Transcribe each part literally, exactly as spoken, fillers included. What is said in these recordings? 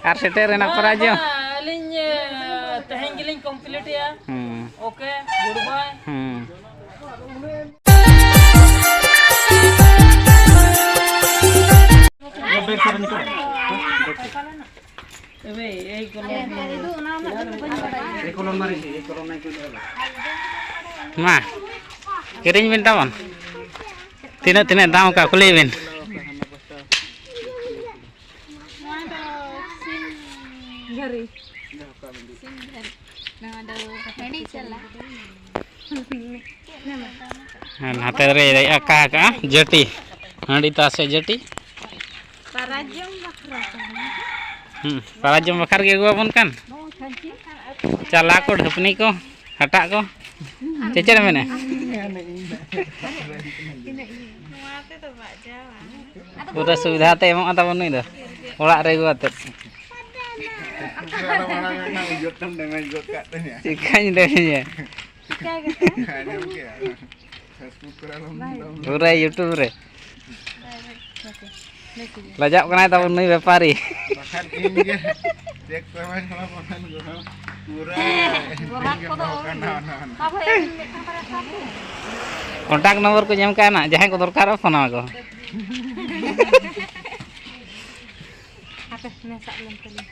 ᱟᱨ ᱥᱮᱴᱮᱨ ᱮᱱᱟ ᱯᱨᱟᱭᱤᱡᱽ ᱦᱚᱸ᱾ ᱦᱮᱸ, ᱟᱹᱞᱤᱧ, ᱮ, ᱛᱮᱦᱮᱧ ᱜᱮᱞᱤᱧ ᱠᱚᱢᱯᱞᱤᱴ ᱮᱜᱼᱟ᱾ ᱦᱩᱸ᱾ ᱳᱠᱮ, ᱜᱩᱰ ᱵᱟᱭ᱾ ᱦᱩᱸ᱾ ᱢᱟ, ᱠᱤᱨᱤᱧ ᱵᱤᱱ ᱛᱟᱵᱚᱱ᱾ ᱛᱤᱱᱟᱹᱜ, ᱛᱤᱱᱟᱹᱜ ᱫᱟᱢ ᱟᱠᱟᱫ, ᱠᱩᱞᱤᱭᱮ ᱵᱤᱱ᱾ ᱱᱚᱣᱟ ᱫᱚ ᱥᱤᱢ ᱜᱷᱟᱹᱨᱤ᱾ ᱥᱤᱢ ᱜᱷᱟᱹᱨᱤ᱾ ᱱᱚᱣᱟ ᱫᱚ ᱦᱟᱺᱰᱤ ᱪᱟᱞᱟ᱾ ᱟᱨ ᱱᱟᱛᱮ ᱨᱮ ᱟᱠᱟ ᱟᱠᱟᱜᱼᱟ ᱡᱟᱹᱴᱤ᱾ ᱦᱟᱺᱰᱤ ᱛᱟᱥᱮ ᱡᱟᱹᱴᱤ᱾ ᱯᱟᱨᱟ ᱡᱚᱢ ᱵᱟᱠᱷᱨᱟ᱾ ᱦᱩᱸ, ᱯᱟᱨᱟ ᱡᱚᱢ ᱵᱟᱠᱷᱨᱟ ᱜᱮ ᱟᱹᱜᱩ ᱟᱵᱚᱱ ᱠᱟᱱ᱾ ᱪᱟᱞᱟ ᱠᱚ, ᱰᱷᱟᱹᱯᱱᱤ ᱠᱚ, ᱦᱟᱴᱟᱜ ᱠᱚ᱾ ᱪᱮᱫ, ᱪᱮᱫ ᱮᱢ ᱢᱮᱱᱮᱫᱼᱟ? ᱱᱚᱣᱟ ᱛᱮᱫᱚ ᱵᱟᱡᱟᱣᱟ᱾ ᱯᱩᱨᱟᱹ ᱥᱩᱵᱤᱫᱷᱟ ᱛᱮ ᱮᱢᱚᱜᱼᱟ ᱛᱟᱵᱚᱱ ᱱᱩᱭ ᱫᱚ, ᱚᱲᱟᱜ ᱨᱮ ᱟᱹᱜᱩ ᱟᱛᱮᱫ᱾ ᱪᱤᱠᱟᱹᱧ ᱞᱟᱹᱭᱟᱹᱧᱟ? ᱯᱩᱨᱟᱹ YouTube ᱨᱮ᱾ ᱞᱟᱡᱟᱜ ᱠᱟᱱᱟᱭ ᱛᱟᱵᱚᱱ ᱱᱩᱭ ᱵᱮᱯᱟᱨᱤ᱾ ᱵᱟᱠᱷᱟᱱ ᱤᱧ ᱜᱮ ᱪᱮᱠ ᱯᱮᱢᱮᱱᱴ ᱦᱚᱸ ᱵᱟᱠᱷᱟᱱ ᱜᱚᱲᱚ ᱯᱩᱨᱟᱹ ᱜᱚᱨᱦᱟᱠ ᱠᱚᱫᱚ ᱳᱭ ᱦᱟᱱᱟ, ᱦᱟᱱᱟ, ᱦᱟᱱᱟ᱾ ᱥᱟᱵ ᱦᱩᱭᱩᱜᱼᱟ, ᱢᱤᱫᱴᱟᱝ ᱵᱟᱨᱭᱟ ᱥᱟᱵ ᱦᱩᱭᱩᱜᱼᱟ᱾ ᱠᱚᱱᱴᱟᱠᱴ ᱱᱚᱢᱵᱚᱨ ᱠᱚ ᱧᱟᱢ ᱠᱟᱜᱼᱟ ᱱᱟᱜ, ᱡᱟᱦᱟᱸᱭ ᱠᱚ ᱫᱚᱨᱠᱟᱨᱚᱜᱼᱟ, ᱯᱷᱳᱱ ᱟᱢᱟ ᱠᱚ᱾ ᱦᱟᱯᱮ, ᱱᱮ ᱥᱟᱵ ᱞᱮᱱ ᱛᱟᱞᱤᱧ᱾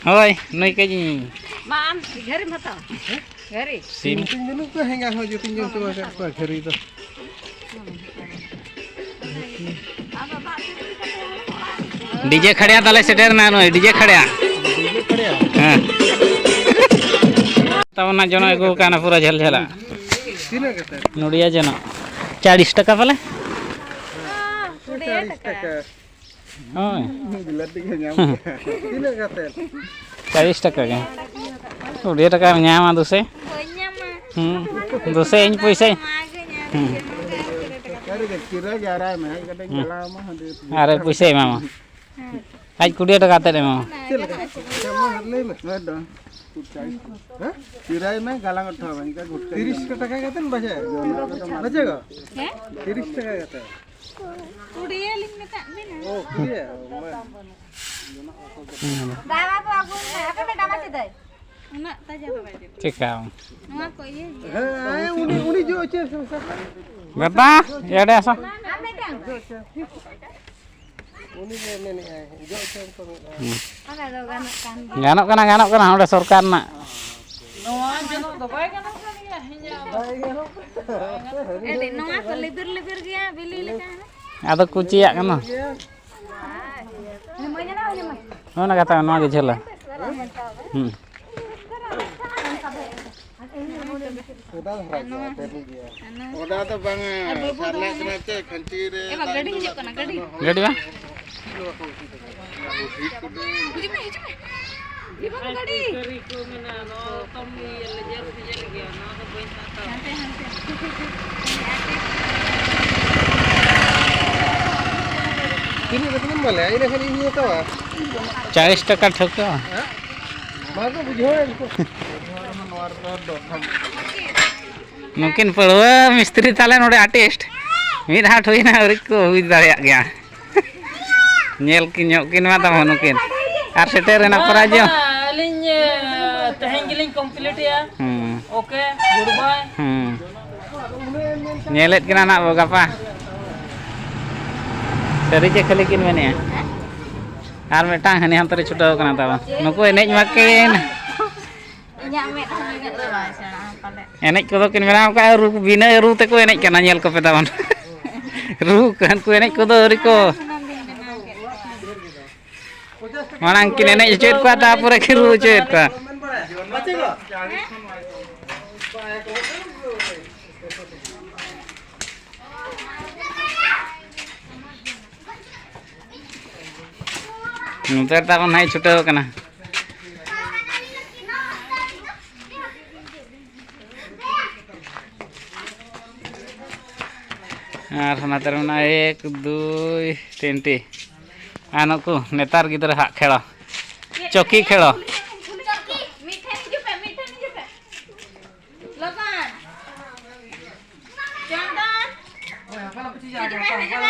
ᱦᱳᱭ, ᱱᱩᱭ ᱠᱟᱹᱡ ᱤᱧ ᱢᱟ, ᱟᱢ ᱜᱷᱟᱹᱨᱤᱢ ᱦᱟᱛᱟᱣᱟ? ᱜᱷᱟᱹᱨᱤ? ᱥᱤᱢ᱾ ᱢᱤᱛᱟᱹᱧ ᱵᱟᱹᱱᱩᱜ ᱠᱚᱣᱟ, ᱦᱮᱸᱜᱟ ᱦᱚᱸ ᱡᱚᱛᱚᱧ ᱡᱚᱢ ᱪᱟᱵᱟ ᱠᱟᱜ ᱠᱚᱣᱟ ᱜᱷᱟᱹᱨᱤ ᱫᱚ᱾ ᱟᱫᱚ ᱫᱟᱜ ᱫᱤᱯᱤᱞ ᱠᱟᱛᱮ ᱦᱚᱲ ᱠᱚ ᱚᱲᱟᱜ ᱨᱮ᱾ ᱰᱤᱡᱮ ᱠᱷᱟᱲᱭᱟ ᱛᱟᱞᱮ ᱥᱮᱴᱮᱨ ᱮᱱᱟ, ᱱᱩᱭ ᱰᱤᱡᱮ ᱠᱷᱟᱲᱭᱟ᱾ ᱰᱤᱡᱮ ᱠᱷᱟᱲᱭᱟ? ᱦᱮᱸ᱾ ᱛᱟᱵᱚᱱᱟ ᱡᱚᱱᱚᱜ ᱟᱹᱜᱩ ᱠᱟᱱᱟ ᱯᱩᱨᱟᱹ ᱡᱷᱟᱹᱞ ᱡᱷᱟᱹᱞᱟᱜ᱾ ᱛᱤᱱᱟᱹᱜ ᱠᱟᱛᱮ? ᱱᱚᱰᱤᱭᱟ ᱡᱚᱱᱚᱜ᱾ ᱪᱟᱲᱤᱥ ᱴᱟᱠᱟ ᱯᱟᱞᱮ? ᱦᱳᱭ᱾ ᱵᱤᱞᱟᱹᱛᱤ ᱜᱮ ᱧᱟᱢ ᱠᱮᱫᱟ᱾ ᱛᱤᱱᱟᱹᱜ ᱠᱟᱛᱮ? ᱪᱟᱞᱤᱥ ᱴᱟᱠᱟ ᱜᱮ᱾ ᱠᱩᱲᱤ ᱴᱟᱠᱟᱢ ᱧᱟᱢᱟ ᱫᱩᱥᱮ᱾ ᱵᱟᱹᱧ ᱧᱟᱢᱟ᱾ ᱦᱩᱸ᱾ ᱫᱩᱥᱮ ᱤᱧ ᱯᱚᱭᱥᱟᱧ᱾ ᱦᱩᱸ᱾ ᱟᱨᱮ ᱯᱚᱭᱥᱟᱭ ᱮᱢᱟᱢᱟ᱾ ᱟᱡ ᱠᱩᱲᱤ ᱴᱟᱠᱟ ᱠᱟᱛᱮᱫ ᱮᱢᱟᱢᱟ᱾ ᱪᱮᱫ ᱞᱮᱠᱟ? ᱢᱟ ᱞᱟᱹᱭ ᱢᱮ᱾ ᱦᱮᱸ? ᱛᱤᱨᱟᱭ ᱢᱮ, ᱜᱟᱞᱟᱝ ᱦᱚᱴᱚ ᱟᱢᱟᱹᱧ, ᱤᱱᱠᱟ ᱜᱷᱩᱴᱠᱟᱹ ᱛᱤᱨᱤᱥ ᱴᱟᱠᱟ ᱠᱟᱛᱮᱫ ᱵᱟᱡᱟᱭ? ᱵᱟᱡᱟᱭ ᱜᱚ? ᱦᱮᱸ? ᱛᱤᱨᱤᱥ ᱴᱟᱠᱟ ᱠᱟᱛᱮᱫ᱾ ᱠᱩᱲᱤᱭᱟᱹ ᱞᱤᱧ ᱢᱮᱛᱟᱫ ᱵᱤᱱᱟ᱾ ᱚ, ᱠᱩᱲᱤᱭᱟᱹ? ᱢᱟ᱾ ᱫᱟᱭᱟ ᱠᱚ ᱟᱹᱜᱩ ᱢᱮ᱾ ᱟᱯᱮ ᱯᱮ ᱰᱟᱢᱟ ᱪᱮᱫᱟᱭ? ᱩᱱᱟᱹᱜ ᱛᱟᱡᱟ ᱫᱚ ᱵᱟᱭ ᱡᱚᱢᱟ᱾ ᱪᱮᱠᱟ? ᱱᱚᱣᱟ ᱠᱚ ᱤᱭᱟᱹ ᱜᱮᱭᱟ᱾ ᱦᱮᱸ, ᱩᱱᱤ, ᱩᱱᱤ ᱡᱚ ᱦᱚᱪᱚᱭᱮᱢ ᱥᱮ, ᱢᱮᱥᱟ ᱠᱚᱣᱟ᱾ ᱵᱟᱵᱟ, ᱮᱲᱮ ᱟᱥᱟ᱾ ᱟᱨ ᱢᱤᱫᱴᱟᱝ᱾ ᱡᱚ ᱦᱚᱪᱚᱭᱮᱢ᱾ ᱩᱱᱤ ᱜᱮ ᱢᱮᱱᱮᱫᱼᱟᱭ, ᱡᱚ ᱦᱚᱪᱚᱭᱮᱢ ᱛᱚ ᱢᱤᱫ ᱫᱷᱟᱣ᱾ ᱦᱩᱸ᱾ ᱚᱱᱟ ᱫᱚ ᱜᱟᱱᱚᱜ ᱠᱟᱱ ᱜᱮᱭᱟ᱾ ᱜᱟᱱᱚᱜ ᱠᱟᱱᱟ, ᱜᱟᱱᱚᱜ ᱠᱟᱱᱟ, ᱚᱸᱰᱮ ᱥᱚᱨᱠᱟᱨ ᱨᱮᱱᱟᱜ᱾ ᱱᱚᱣᱟ ᱡᱚᱱᱚᱜ ᱫᱚ ᱵᱟᱭ ᱜᱟᱱᱚᱜ ᱠᱟᱱ ᱜᱮᱭᱟ, ᱤᱧᱟᱹᱜ ᱫᱚ᱾ ᱵᱟᱭ ᱜᱟᱱᱚᱜ ᱠᱟᱱᱟ᱾ ᱟᱹᱰᱤ, ᱱᱚᱣᱟ ᱠᱚ ᱞᱤᱫᱤᱨ ᱞᱤᱫᱤᱨ ᱜᱮᱭᱟ, ᱵᱤᱞᱤ ᱞᱮᱠᱟ᱾ ᱟᱫᱚ ᱠᱩᱪᱤᱭᱟᱜ ᱠᱟᱱᱟ᱾ ᱦᱳᱭ, ᱚᱱᱟ ᱠᱟᱛᱷᱟ, ᱱᱚᱣᱟ ᱜᱮ ᱡᱷᱟᱹᱞᱟ᱾ ᱦᱩᱸ᱾ ᱚᱫᱟ ᱫᱷᱟᱨᱟ ᱜᱮᱭᱟ, ᱛᱮᱨᱮᱞ ᱜᱮᱭᱟ᱾ ᱚᱫᱟ ᱫᱚ ᱵᱟᱝᱟ, ᱟᱨ ᱵᱟᱹᱵᱩ ᱫᱚ ᱥᱟᱨᱱᱟ ᱢᱟᱱᱮ ᱠᱟᱱᱟ ᱪᱮ, ᱠᱷᱟᱹᱧᱪᱤ ᱨᱮ ᱮ ᱵᱟ, ᱫᱟᱜ ᱜᱟᱹᱰᱤ ᱫᱩᱞ ᱦᱤᱡᱩᱜ ᱠᱟᱱᱟ, ᱟᱠᱟᱱᱟ᱾ ᱜᱟᱹᱰᱤ᱾ ᱜᱟᱹᱰᱤ ᱵᱟᱝ? ᱦᱤᱡᱩᱜ ᱢᱮ, ᱦᱤᱡᱩᱜ ᱢᱮ᱾ ᱮ ᱵᱟᱹᱵᱩ, ᱜᱟᱹᱰᱤ᱾ ᱠᱟᱹᱨᱤ ᱠᱚ ᱢᱮᱱᱟᱜᱼᱟ, ᱱᱚᱣᱟ ᱫᱚ ᱠᱚᱢ ᱤᱭᱟᱹ ᱞᱮᱡᱮᱨ ᱯᱷᱮᱡᱮᱨ ᱜᱮᱭᱟ, ᱱᱚᱣᱟ ᱫᱚ ᱵᱟᱹᱧ ᱦᱟᱛᱟᱣᱟ᱾ ᱦᱟᱱᱛᱮ, ᱦᱟᱱᱛᱮ᱾ ᱛᱤᱱᱟᱹᱜ ᱠᱟᱛᱮᱢ ᱮᱢᱟ ᱞᱮᱭᱟ? ᱤᱱᱟᱹ ᱠᱷᱟᱱ ᱤᱧ ᱦᱟᱛᱟᱣᱟ᱾ ᱪᱟᱞᱤᱥ ᱴᱟᱠᱟ ᱴᱷᱟᱹᱣᱠᱟᱹ᱾ ᱦᱮᱸ? ᱵᱟᱝ ᱠᱚ ᱵᱩᱡᱷᱟᱹᱣᱟ ᱩᱱᱠᱩ᱾ ᱱᱩᱠᱤᱱ ᱯᱟᱹᱲᱣᱟᱹ ᱢᱤᱥᱛᱨᱤ ᱛᱟᱞᱮ ᱱᱚᱰᱮ artist᱾ ᱢᱤᱫ ᱦᱟᱴ ᱦᱩᱭᱱᱟ, ᱟᱹᱣᱨᱤ ᱠᱚ ᱦᱩᱭ ᱫᱟᱲᱮᱭᱟᱜ ᱜᱮᱭᱟ᱾ ᱧᱮᱞ ᱠᱤᱱ ᱧᱚᱜ ᱠᱤᱱ ᱢᱟ ᱛᱟᱵᱚᱱ ᱱᱩᱠᱤᱱ᱾ ᱟᱨ ᱥᱮᱴᱮᱨ ᱮᱱᱟ ᱵᱟᱝ, ᱯᱚᱨᱟᱡᱚ᱾ ᱵᱟᱝ, ᱟᱹᱞᱤᱧ, ᱮ, ᱛᱮᱦᱮᱧ ᱜᱮᱞᱤᱧ complete ᱮᱜᱼᱟ᱾ ᱦᱩᱸ᱾ OK, good bye᱾ ᱦᱩᱸ᱾ ᱧᱮᱞᱮᱫ ᱠᱤᱱᱟ ᱱᱟᱜ ᱵᱚ ᱜᱟᱯᱟ᱾ ᱥᱟᱹᱨᱤ ᱪᱮ ᱠᱷᱟᱹᱞᱤ ᱠᱤᱱ ᱢᱮᱱᱮᱜᱼᱟ? ᱟᱨ ᱢᱤᱫᱴᱟᱝ ᱦᱟᱹᱱᱤ ᱦᱟᱱᱛᱮ ᱨᱮ ᱪᱷᱩᱴᱟᱹᱣ ᱠᱟᱱᱟ ᱛᱟᱵᱚᱱ᱾ ᱱᱩᱠᱩ ᱮᱱᱮᱡ ᱢᱟᱠᱤᱱ᱾ ᱤᱧᱟᱹᱜ ᱢᱮᱫ ᱦᱚᱸ ᱩᱱᱟᱹᱜ ᱫᱚ ᱵᱟᱭ ᱥᱮᱬᱟ ᱯᱟᱞᱮ᱾ ᱮᱱᱮᱡ ᱠᱚᱫᱚ ᱠᱤᱱ ᱵᱮᱱᱟᱣ ᱠᱟᱜᱼᱟ, ᱨᱩ, ᱵᱤᱱᱟᱹ ᱨᱩ ᱛᱮᱠᱚ ᱮᱱᱮᱡ ᱠᱟᱱᱟ, ᱧᱮᱞ ᱠᱚᱯᱮ ᱛᱟᱵᱚᱱ᱾ ᱨᱩ ᱠᱟᱱ ᱠᱚ ᱮᱱᱮᱡ ᱠᱚᱫᱚ ᱟᱹᱣᱨᱤ ᱠᱚ᱾ ᱥᱩᱱᱟᱢ ᱵᱤᱱ ᱵᱮᱱᱟᱣ ᱠᱮᱫ ᱠᱚᱣᱟ᱾ ᱢᱟᱲᱟᱝ ᱠᱤᱱ ᱮᱱᱮᱡ ᱦᱚᱪᱚᱭᱮᱫ ᱠᱚᱣᱟ, ᱛᱟᱨᱯᱚᱨᱮ ᱠᱤᱱ ᱨᱩ ᱦᱚᱪᱚᱭᱮᱫ ᱠᱚᱣᱟ᱾ ᱱᱚᱛᱮ ᱨᱮ ᱛᱟᱵᱚᱱ ᱦᱟᱸᱜ ᱪᱷᱩᱴᱟᱹᱣ ᱠᱟᱱᱟ᱾ ᱟᱨ ᱱᱚᱛᱮ ᱨᱮ ᱢᱮᱱᱟᱜᱼᱟ ᱮᱠ, ᱫᱩᱭ, ᱛᱤᱱᱴᱤ᱾ ᱟᱨ ᱱᱩᱠᱩ ᱱᱮᱛᱟᱨ ᱜᱤᱫᱽᱨᱟᱹ ᱦᱟᱜ ᱠᱷᱮᱲᱚ᱾ ᱪᱚᱠᱤ ᱠᱷᱮᱲᱚ᱾ ᱞᱚᱜᱚᱱ᱾ ᱪᱚᱱᱫᱚᱱ᱾ ᱦᱤᱡᱩᱜ ᱢᱮ, ᱦᱤᱡᱩᱜ ᱢᱮ,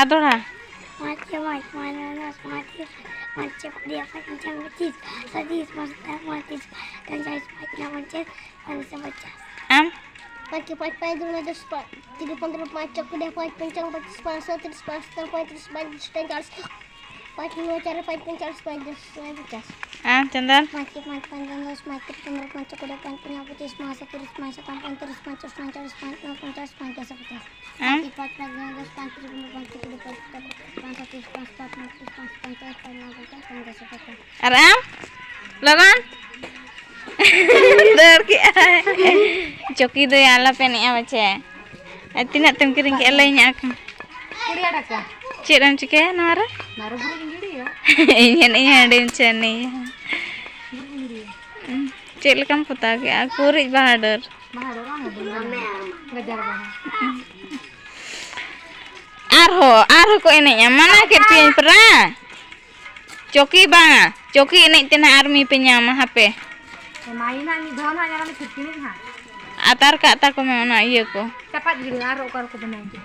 ᱟᱨ ᱫᱚᱦᱲᱟ᱾ ᱯᱟᱸᱪ ᱪᱷᱚᱭ ᱯᱟᱸᱪ, ᱯᱟᱸᱪ ᱱᱚᱭ ᱫᱚᱥ, ᱯᱟᱸᱪ ᱛᱤᱨᱤᱥ, ᱯᱟᱸᱪ ᱪᱷᱚᱭ ᱠᱩᱲᱤ, ᱯᱟᱸᱪ ᱯᱚᱧᱪᱟᱥ ᱯᱚᱸᱪᱤᱥ, ᱯᱟᱸᱪ ᱥᱟᱛ ᱛᱤᱨᱤᱥ, ᱯᱟᱸᱪ ᱟᱴ ᱯᱚᱸᱭᱛᱨᱤᱥ, ᱯᱟᱸᱪ ᱩᱱᱩᱪᱟᱥ ᱯᱚᱸᱭᱛᱨᱤᱥ, ᱯᱟᱸᱪ ᱩᱱᱩᱯᱚᱧᱪᱟᱥ, ᱯᱟᱸᱪ ᱵᱤᱥ ᱯᱚᱧᱪᱟᱥ᱾ ᱟᱢ? ᱯᱟᱸᱪ ᱠᱮ ᱯᱟᱸᱪ, ᱯᱟᱸᱪ ᱫᱩ ᱫᱚᱥ, ᱯᱟᱸᱪ ᱛᱤᱱ ᱯᱚᱱᱫᱽᱨᱚ, ᱯᱟᱸᱪ ᱪᱚᱠ ᱠᱩᱲᱤ, ᱯᱟᱸᱪ ᱯᱚᱧᱪᱟᱥ ᱯᱚᱸᱪᱤᱥ, ᱯᱟᱸᱪ ᱥᱟᱛ ᱛᱤᱨᱤᱥ, ᱯᱟᱸᱪ ᱟᱴ ᱯᱚᱸᱭᱛᱨᱤᱥ, ᱯᱟᱸᱪ ᱩᱱᱩᱪᱟᱥ ᱯᱚᱸᱭᱛᱨᱤᱥ, ᱯᱟᱸᱪ ᱱᱚᱭ ᱪᱟᱨ ᱯᱚᱸᱪᱯᱚᱱ, ᱯᱟᱸᱪ ᱯᱚᱧᱪᱟᱥ, ᱯᱟᱸᱪ ᱫᱚᱥ ᱯᱚᱧᱪᱟᱥ᱾ ᱟᱢ, ᱪᱚᱱᱫᱚᱱ? ᱯᱟᱸᱪ ᱠᱮ ᱯᱟᱸᱪ, ᱯᱟᱸᱪ ᱫᱚᱥ, ᱯᱟᱸᱪ ᱛᱤᱨᱤᱠ ᱯᱚᱱᱨᱚ, ᱯᱟᱸᱪ ᱪᱚᱠᱚ ᱠᱩᱲᱤ, ᱯᱟᱸᱪ ᱯᱚᱧᱡᱟ ᱯᱚᱸᱪᱤᱥ, ᱯᱟᱸᱪ ᱥᱟᱛ ᱛᱤᱨᱤᱥ, ᱯᱟᱸᱪ ᱥᱟᱛᱟᱢ ᱯᱚᱸᱭᱛᱨᱤᱥ, ᱯᱟᱸᱪ ᱟᱴ ᱩᱱᱛᱨᱤᱥ, ᱯᱟᱸᱪ ᱱᱚᱭ ᱯᱚᱧᱪᱟᱥ, ᱯᱟᱸᱪ ᱜᱮᱞ ᱥᱟᱛᱟᱥ᱾ ᱯᱟᱸᱪ ᱠᱮ ᱯᱟᱸᱪ, ᱯᱟᱸᱪ ᱫᱚᱥ, ᱯᱟᱸᱪ ᱛᱤᱨᱤᱠ ᱯᱚᱱᱨᱚ, ᱯᱟᱸᱪ ᱪᱚᱠᱚ ᱠᱩᱲᱤ, ᱯᱟᱸᱪ ᱯᱚᱧᱡᱟ ᱯᱚᱸᱪᱤᱥ, ᱯᱟᱸᱪ ᱥᱟᱛᱟᱢ ᱯᱚᱸᱭᱛᱨᱤᱥ, ᱯᱟᱸᱪ ᱟᱴ ᱩᱱᱛᱨᱤᱥ, ᱯᱟᱸᱪ ᱜᱮᱞ ᱥᱟᱛᱟᱥ᱾ ᱟᱨ ᱟᱢ? ᱞᱚᱜᱚᱱ᱾ ᱫᱟᱹᱲ ᱠᱮᱜᱼᱟᱭ᱾ ᱪᱚᱠᱤ ᱫᱚᱭᱟ ᱟᱞᱚᱯᱮ ᱮᱱᱮᱡᱼᱟ ᱯᱟᱪᱷᱮ᱾ ᱟᱨ ᱛᱤᱱᱟᱹᱜ ᱛᱮᱢ ᱠᱤᱨᱤᱧ ᱠᱮᱜᱼᱟ? ᱞᱟᱹᱭᱟᱹᱧ ᱟᱠᱚ᱾ ᱠᱩᱲᱤ ᱴᱟᱠᱟ᱾ ᱪᱮᱫ ᱮᱢ ᱪᱤᱠᱟᱹᱭᱟ ᱱᱚᱣᱟ ᱨᱮ? ᱱᱟᱨᱩ ᱵᱷᱩᱨᱤ ᱜᱤᱰᱤᱭᱟ᱾ ᱤᱧ ᱮᱱᱮᱡ ᱦᱚᱸ ᱟᱹᱰᱤᱢ ᱪᱮᱱᱮᱭᱟ᱾ ᱪᱮᱫ ᱞᱮᱠᱟᱢ ᱯᱚᱛᱟᱣ ᱠᱮᱜᱼᱟ? ᱜᱩᱨᱤᱡ ᱵᱟᱦᱟ ᱰᱟᱹᱨ᱾ ᱵᱟᱦᱟ ᱰᱟᱹᱨ ᱵᱟᱝ ᱩᱰᱩᱠ ᱞᱮᱱᱟ᱾ ᱜᱟᱡᱟᱲ ᱵᱟᱦᱟ᱾ ᱟᱨᱦᱚᱸ, ᱟᱨᱦᱚᱸ ᱠᱚ ᱮᱱᱮᱡᱼᱟ᱾ ᱢᱟᱱᱟ ᱠᱮᱫ ᱯᱮᱭᱟᱹᱧ ᱯᱨᱟ᱾ ᱪᱚᱠᱤ ᱵᱟᱝᱟ, ᱪᱚᱠᱤ ᱮᱱᱮᱡ ᱛᱮ ᱱᱟᱦᱟᱜ ᱟᱨ ᱢᱤᱫ ᱯᱮ ᱧᱟᱢᱟ, ᱦᱟᱯᱮ᱾ ᱮᱢᱟᱭᱤᱱᱟ ᱢᱤᱫ ᱫᱷᱟᱣ ᱱᱟᱦᱟᱜ, ᱧᱮᱞ ᱢᱮ ᱪᱷᱩᱴᱠᱤ ᱮᱱᱮᱡ ᱱᱟᱦᱟᱜ᱾ ᱟᱛᱟᱨ ᱠᱟᱜ ᱛᱟᱠᱚ ᱢᱮ ᱚᱱᱟ ᱤᱭᱟᱹ ᱠᱚ᱾ ᱪᱟᱯᱟᱫ ᱜᱤᱰᱤ ᱢᱮ, ᱟᱨ ᱚᱠᱟ ᱨᱮᱠᱚ ᱵᱮᱱᱟᱣ ᱠᱮᱫ?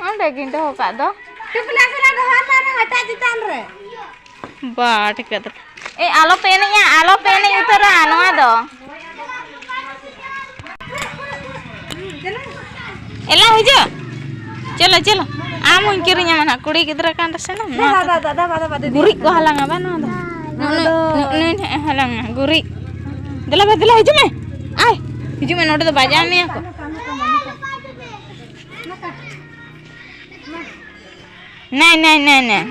ᱚᱸᱰᱮ ᱜᱤᱧ ᱫᱚᱦᱚ ᱠᱟᱜ ᱫᱚ᱾ ᱴᱩᱯᱞᱟ ᱥᱟᱞᱟᱜ ᱫᱚᱦᱚ ᱠᱟᱜ ᱢᱮ ᱦᱟᱴᱟᱜ ᱪᱮᱛᱟᱱ ᱨᱮ᱾ ᱵᱟ, ᱴᱷᱤᱠᱟᱹ ᱫᱚ᱾ ᱮ, ᱟᱞᱚ ᱯᱮ ᱮᱱᱮᱡᱼᱟ, ᱟᱞᱚ ᱯᱮ ᱮᱱᱮᱡ ᱩᱛᱟᱹᱨᱟ ᱱᱚᱣᱟ ᱫᱚ᱾ ᱮᱞᱟ, ᱦᱤᱡᱩᱜ᱾ ᱪᱚᱞᱚ, ᱪᱚᱞᱚ᱾ ᱟᱢ ᱦᱚᱸᱧ ᱠᱤᱨᱤᱧ ᱟᱢᱟ ᱱᱟᱜ, ᱠᱩᱲᱤ ᱜᱤᱫᱽᱨᱟᱹ ᱠᱟᱱ ᱨᱮᱥᱮ ᱱᱟᱢ᱾ ᱱᱚᱣᱟ ᱫᱟᱫᱟ, ᱫᱟᱫᱟ, ᱫᱟᱫᱟ, ᱫᱟᱫᱟ, ᱜᱩᱨᱤᱡ ᱠᱚ ᱦᱟᱞᱟᱝᱟ ᱵᱟ ᱱᱚᱣᱟ ᱫᱚ᱾ ᱱᱚᱣᱟ ᱱᱩᱭ, ᱫᱚ ᱱᱩᱭ, ᱱᱩᱭ ᱱᱟᱜ ᱮ ᱦᱟᱞᱟᱝᱟ, ᱜᱩᱨᱤᱡ᱾ ᱫᱮᱞᱟ ᱵᱟ, ᱫᱮᱞᱟ, ᱦᱤᱡᱩᱜ ᱢᱮ᱾ ᱟᱭ, ᱦᱤᱡᱩᱜ ᱢᱮ, ᱱᱚᱰᱮ ᱫᱚ ᱵᱟᱡᱟᱣ ᱢᱮᱭᱟ ᱠᱚ᱾ ᱱᱟᱭ, ᱱᱟᱭ, ᱱᱟᱭ, ᱱᱟᱭ᱾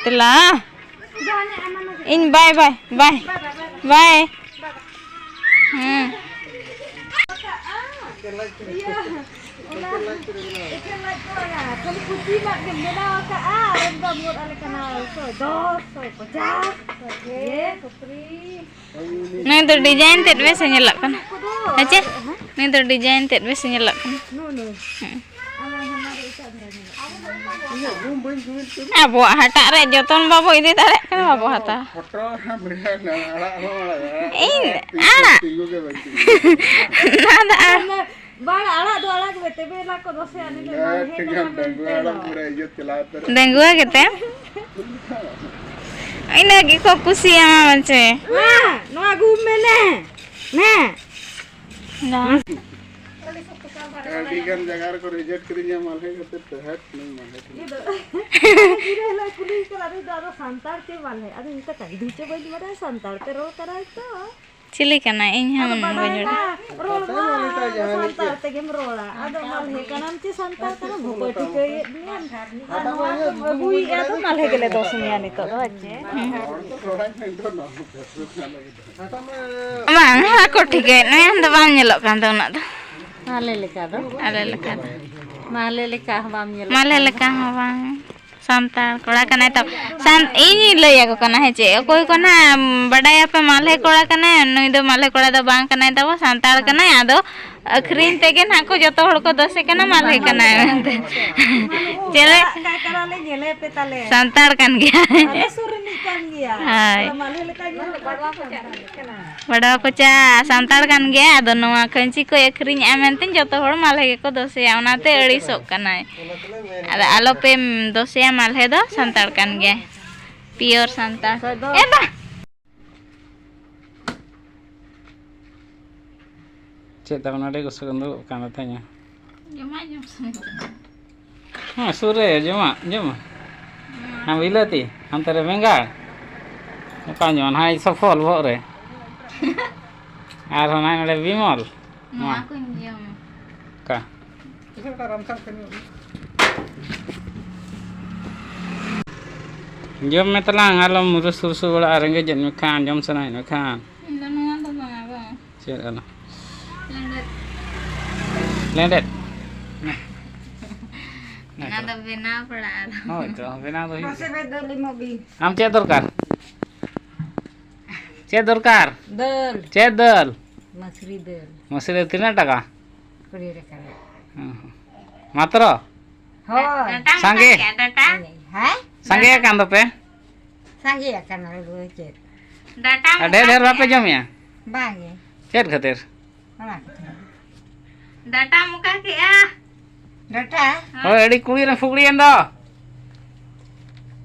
ᱫᱮᱞᱟ᱾ ᱤᱧ ᱵᱟᱭ, ᱵᱟᱭ, ᱵᱟᱭ, ᱵᱟᱭ᱾ ᱦᱮᱸ᱾ ᱤᱭᱟᱹ, ᱚᱱᱟ ᱮᱠᱮᱱ ᱞᱟᱡ ᱠᱚ ᱞᱟᱜᱟ᱾ ᱠᱷᱟᱹᱞᱤ ᱯᱩᱛᱷᱤ ᱨᱮᱱᱟᱜ ᱜᱮᱢ ᱵᱮᱱᱟᱣ ᱟᱠᱟᱫᱼᱟ, ᱟᱨ ᱮᱠᱫᱚᱢ ᱜᱚᱫ ᱟᱞᱮ ᱠᱟᱱᱟ ᱥᱚᱭ ᱫᱚᱥ, ᱥᱚᱭ ᱯᱚᱪᱟᱥ, ᱥᱚᱭ ᱠᱚ ᱯᱨᱤ᱾ ᱱᱩᱭ ᱫᱚ ᱰᱤᱡᱟᱭᱤᱱ ᱛᱮᱫ ᱵᱮᱥ ᱮ ᱧᱮᱞᱚᱜ ᱠᱟᱱᱟ᱾ ᱦᱮᱸ ᱪᱮ? ᱱᱩᱭ ᱫᱚ ᱰᱤᱡᱟᱭᱤᱱ ᱛᱮᱫ ᱵᱮᱥ ᱮ ᱧᱮᱞᱚᱜ ᱠᱟᱱᱟ᱾ ᱱᱩᱭ, ᱱᱩᱭ᱾ ᱦᱮᱸ᱾ ᱟᱨ ᱦᱟᱱᱟ ᱫᱚ ᱮᱴᱟᱜ ᱫᱷᱟᱨᱟ ᱧᱮᱞᱚᱜ ᱠᱟᱱᱟ᱾ ᱤᱧᱟᱹᱜ ᱜᱩᱢ ᱵᱟᱹᱧ ᱜᱩᱢᱮᱫ ᱠᱟᱱᱟ᱾ ᱟᱵᱚᱣᱟᱜ ᱦᱟᱴᱟᱜ ᱨᱮ ᱡᱚᱛᱚᱱ ᱵᱟᱵᱚ ᱤᱫᱤ ᱫᱟᱲᱮᱭᱟᱜ ᱠᱟᱱᱟ, ᱵᱟᱵᱚ ᱦᱟᱛᱟᱣᱟ᱾ ᱯᱷᱳᱴᱳ ᱨᱮ ᱢᱮᱱᱟᱜᱼᱟ, ᱟᱲᱟᱜ ᱦᱚᱸ ᱟᱲᱟᱜ᱾ ᱤᱧ ᱛᱤᱸᱜᱩ ᱟᱲᱟᱜ᱾ ᱛᱤᱸᱜᱩ ᱜᱮ ᱵᱟᱹᱧ ᱛᱤᱸᱜᱩ᱾ ᱱᱚᱣᱟ ᱫᱚ ᱟᱨ ᱵᱟᱝ, ᱟᱲᱟᱜ ᱫᱚ ᱟᱲᱟᱜ ᱢᱮ, ᱛᱮᱵᱮ ᱮᱱᱟ ᱠᱚ ᱫᱚᱥᱮ ᱟᱹᱰᱤ ᱞᱮ ᱮᱭᱟ, ᱵᱟᱝ ᱦᱮᱡ ᱴᱷᱤᱠ ᱮᱱᱟ ᱜᱮᱭᱟ, ᱰᱟᱺᱜᱩᱣᱟᱹ ᱢᱮᱱᱛᱮ ᱟᱲᱟᱜ ᱫᱚ᱾ ᱯᱩᱨᱟᱹ ᱤᱭᱟᱹ ᱪᱟᱞᱟᱣ ᱩᱛᱟᱹᱨᱚᱜ ᱰᱟᱺᱜᱩᱣᱟᱹ ᱠᱟᱱᱟ᱾ ᱜᱮᱛᱮ? ᱤᱱᱟᱹ ᱜᱮᱠᱚ ᱠᱩᱥᱤᱭᱟᱢᱟ ᱢᱟᱱᱪᱮ᱾ ᱢᱟ, ᱱᱚᱣᱟ ᱜᱩᱢ ᱢᱮ ᱱᱮ᱾ ᱱᱮ᱾ ᱵᱟᱝ᱾ ᱟᱹᱰᱤ ᱜᱟᱱ ᱡᱟᱭᱜᱟ ᱨᱮᱠᱚ ᱨᱤᱡᱮᱠᱴ ᱠᱤᱫᱤᱧᱟ ᱢᱟᱞᱦᱮ ᱠᱷᱟᱹᱛᱤᱨ ᱛᱮ᱾ ᱦᱮᱴ, ᱱᱩᱭ ᱢᱟᱞᱦᱮ ᱠᱟᱱᱟ᱾ ᱤᱧ ᱫᱚ ᱠᱩᱞᱤ ᱠᱟᱱᱟ, ᱟᱫᱚ ᱥᱟᱱᱛᱟᱲ ᱪᱮ ᱢᱟᱞᱦᱮ? ᱟᱫᱚ ᱢᱮᱛᱟ ᱠᱟᱹᱱᱟᱹᱧ, ᱫᱩ ᱪᱮ ᱵᱟᱹᱧ ᱵᱟᱰᱟᱭᱟ, ᱥᱟᱱᱛᱟᱲ ᱛᱮ ᱨᱚᱲ ᱠᱟᱱᱟᱭ ᱛᱚ᱾ ᱪᱤᱞᱤ ᱠᱟᱱᱟᱭ? ᱤᱧ ᱦᱚᱸ ᱟᱫᱚ ᱵᱟᱹᱧ ᱵᱟᱰᱟᱭᱟ᱾ ᱨᱚᱲ ᱢᱟ ᱥᱟᱱᱛᱟᱲ ᱛᱮᱜᱮᱢ ᱨᱚᱲᱟ, ᱟᱫᱚ ᱢᱟᱞᱦᱮ ᱠᱟᱱᱟᱢ ᱪᱮ ᱥᱟᱱᱛᱟᱲ ᱠᱟᱱᱟᱢ, ᱵᱷᱩᱠᱟᱹ ᱴᱷᱤᱠᱟᱹᱭᱮᱫ ᱢᱮᱭᱟᱢ᱾ ᱟᱨ ᱱᱚᱣᱟ ᱠᱚᱢ ᱟᱹᱜᱩᱭᱮᱫᱼᱟ, ᱟᱫᱚ ᱢᱟᱞᱦᱮ ᱜᱮᱞᱮ ᱫᱚᱥ ᱢᱮᱭᱟ ᱱᱤᱛᱚᱜ ᱫᱚ, ᱟᱨ ᱪᱮᱫ? ᱵᱟᱝ, ᱦᱟᱹᱠᱩ ᱴᱷᱤᱠᱟᱹᱭᱮᱫ ᱢᱮᱭᱟ, ᱟᱢ ᱫᱚ ᱵᱟᱢ ᱧᱮᱞᱚᱜ ᱠᱟᱱ ᱫᱚ ᱩᱱᱟᱹᱜ ᱫᱚ᱾ ᱟᱞᱮ ᱞᱮᱠᱟ ᱫᱚ᱾ ᱟᱞᱮ ᱞᱮᱠᱟ ᱫᱚ᱾ ᱢᱟᱞᱦᱮ ᱞᱮᱠᱟ ᱦᱚᱸ ᱵᱟᱢ ᱧᱮᱞᱚᱜ ᱢᱟᱞᱦᱮ ᱠᱟᱱ ᱞᱮᱠᱟ ᱫᱚ᱾ ᱦᱚᱸ ᱵᱟᱝ᱾ ᱥᱟᱱᱛᱟᱲ ᱠᱚᱲᱟ ᱠᱟᱱᱟᱭ ᱛᱚ᱾ ᱥᱟᱱ-, ᱤᱧᱤᱧ ᱞᱟᱹᱭ ᱟᱠᱚ ᱠᱟᱱᱟ, ᱦᱮᱸ ᱪᱮ? ᱚᱠᱚᱭ ᱠᱚ ᱱᱟᱜ ᱵᱟᱰᱟᱭᱟᱯᱮ, ᱢᱟᱞᱦᱮ ᱠᱚᱲᱟ ᱠᱟᱱᱟᱭ, ᱱᱩᱭ ᱫᱚ ᱢᱟᱞᱦᱮ ᱠᱚᱲᱟ ᱫᱚ ᱵᱟᱝ ᱠᱟᱱᱟᱭ ᱛᱟᱵᱚ, ᱥᱟᱱᱛᱟᱲ ᱠᱟᱱᱟᱭ᱾ ᱟᱫᱚ ᱟᱹᱠᱷᱨᱤᱧ ᱛᱮᱜᱮ ᱱᱟᱜ ᱠᱚ ᱡᱚᱛᱚ ᱦᱚᱲ ᱠᱚ ᱫᱚᱥᱮ ᱠᱟᱱᱟ, ᱢᱟᱞᱦᱮ ᱠᱟᱱᱟᱭ ᱢᱮᱱᱛᱮ᱾ ᱪᱮᱞᱮ? ᱚᱠᱟ ᱠᱟᱱᱟᱞᱮ ᱧᱮᱞᱮ ᱯᱮ ᱛᱟᱞᱮ᱾ ᱥᱟᱱᱛᱟᱲ ᱠᱟᱱ ᱜᱮᱭᱟᱭ᱾ ᱟᱞᱮ ᱥᱩᱨ ᱨᱤᱱᱤᱡ ᱠᱟᱱ ᱜᱮᱭᱟᱭ᱾ ᱦᱳᱭ᱾ ᱟᱫᱚ ᱢᱟᱞᱦᱮ ᱞᱮᱠᱟ ᱧᱮᱞ ᱵᱟᱰᱣᱟ ᱠᱚᱪᱟ ᱥᱟᱱᱛᱟᱲ ᱠᱟᱱ ᱜᱮᱭᱟᱭ, ᱟᱫᱚ ᱱᱚᱣᱟ ᱠᱷᱟᱹᱧᱪᱤ ᱠᱚᱭ ᱟᱹᱠᱷᱨᱤᱧᱮᱜᱼᱟ ᱢᱮᱱᱛᱮ ᱡᱚᱛᱚ ᱦᱚᱲ ᱢᱟᱞᱦᱮ ᱜᱮᱠᱚ ᱫᱚᱥᱮᱭᱟ, ᱚᱱᱟᱛᱮ ᱟᱹᱲᱤᱥᱚᱜ ᱠᱟᱱᱟᱭ᱾ ᱟᱫᱚ ᱟᱞᱚᱯᱮ ᱫᱚᱥᱮᱭᱟ, ᱢᱟᱞᱦᱮ ᱫᱚ ᱥᱟᱱᱛᱟᱲ ᱠᱟᱱ ᱜᱮᱭᱟᱭ, ᱯᱤᱭᱳᱨ ᱥᱟᱱᱛᱟᱲ᱾ ᱮ ᱵᱟ! ᱪᱮᱫ ᱛᱟᱵᱚᱱ ᱟᱹᱰᱤ ᱜᱩᱥᱟᱹ ᱩᱰᱩᱠᱚᱜ ᱠᱟᱱ ᱛᱟᱦᱮᱸᱧᱟ᱾ ᱡᱚᱢᱟᱜ ᱡᱚᱢ ᱥᱟᱱᱟ ᱠᱟᱱᱟ᱾ ᱦᱮᱸ, ᱥᱩᱨ ᱨᱮ ᱡᱚᱢᱟᱜ, ᱡᱚᱢᱟ᱾ ᱦᱮᱸ᱾ ᱦᱮᱸ, ᱵᱤᱞᱟᱹᱛᱤ, ᱦᱟᱱᱛᱮ ᱨᱮ ᱵᱮᱸᱜᱟᱲ᱾ ᱚᱠᱟ ᱡᱚᱢᱟ? ᱱᱟᱦᱟᱜ ᱥᱚᱯᱷᱚᱞ ᱵᱚᱦᱚᱜ ᱨᱮ᱾ ᱟᱨᱦᱚᱸ ᱱᱟᱦᱟᱜ ᱱᱚᱰᱮ ᱵᱤᱢᱚᱞ᱾ ᱱᱚᱣᱟ ᱢᱟ᱾ ᱠᱚᱧ ᱡᱚᱢᱟ᱾ ᱚᱠᱟ? ᱡᱚᱢ ᱢᱮ ᱛᱟᱞᱟᱝ, ᱟᱞᱚᱢ ᱨᱩᱥᱩ ᱨᱩᱥᱩ ᱵᱟᱲᱟᱜᱼᱟ, ᱨᱮᱸᱜᱮᱡ ᱮᱫ ᱢᱮ ᱠᱷᱟᱱ, ᱡᱚᱢ ᱥᱟᱱᱟᱭᱮᱫ ᱢᱮ ᱠᱷᱟᱱ᱾ ᱤᱧ ᱫᱚ ᱱᱚᱣᱟ ᱫᱚ ᱵᱟᱝᱟ ᱵᱟᱝ᱾ ᱪᱮᱫ ᱟᱞᱚ? ᱞᱮᱸᱰᱮᱫ᱾ ᱞᱮᱸᱰᱮᱫ᱾ ᱚᱱᱟ ᱫᱚ ᱵᱮᱱᱟᱣ ᱯᱟᱲᱟᱜᱼᱟ ᱟᱫᱚ᱾ ᱦᱳᱭ ᱛᱚ, ᱵᱮᱱᱟᱣ ᱫᱚ ᱦᱩᱭᱩᱜ ᱢᱟᱥᱮ ᱜᱮᱭᱟ᱾ ᱵᱮ ᱫᱟᱹᱞ ᱮᱢᱚᱜ ᱵᱤᱱ᱾ ᱟᱢ ᱪᱮᱫ ᱫᱚᱨᱠᱟᱨ? ᱪᱮᱫ ᱫᱚᱨᱠᱟᱨ? ᱫᱟᱹᱞ᱾ ᱪᱮᱫ ᱫᱟᱹᱞ? ᱢᱟᱹᱥᱨᱤ ᱫᱟᱹᱞ᱾ ᱢᱟᱹᱥᱨᱤ ᱫᱟᱹᱞ ᱛᱤᱱᱟᱹᱜ ᱴᱟᱠᱟ? ᱠᱩᱲᱤ ᱴᱟᱠᱟ᱾ ᱦᱚᱸ, ᱦᱚᱸ᱾ ᱢᱟᱛᱨᱚ? ᱦᱳᱭ᱾ ᱰᱟᱴᱟ ᱥᱟᱸᱜᱮ? ᱢᱮᱱᱟᱜ ᱜᱮᱭᱟ, ᱰᱟᱴᱟ? ᱦᱮᱸ? ᱥᱟᱸᱜᱮ ᱟᱠᱟᱱ ᱫᱚᱯᱮ? ᱥᱟᱸᱜᱮ ᱟᱠᱟᱱᱟ ᱞᱮ ᱪᱮᱫ? ᱰᱟᱴᱟ ᱟᱨ ᱰᱷᱮᱨ ᱰᱷᱮᱨ ᱵᱟᱯᱮ ᱡᱚᱢᱮᱜᱼᱟ? ᱵᱟᱝᱜᱮ᱾ ᱪᱮᱫ ᱠᱷᱟᱹᱛᱤᱨ? ᱚᱱᱟ ᱠᱷᱟᱹᱛᱤᱨ᱾ ᱰᱟᱴᱟᱢ ᱚᱠᱟ ᱠᱮᱜᱼᱟ? ᱰᱟᱴᱟ? ᱦᱳᱭ, ᱟᱹᱰᱤ ᱠᱩᱲᱤ ᱨᱮ ᱯᱷᱩᱜᱲᱤᱭᱮᱱ ᱫᱚ᱾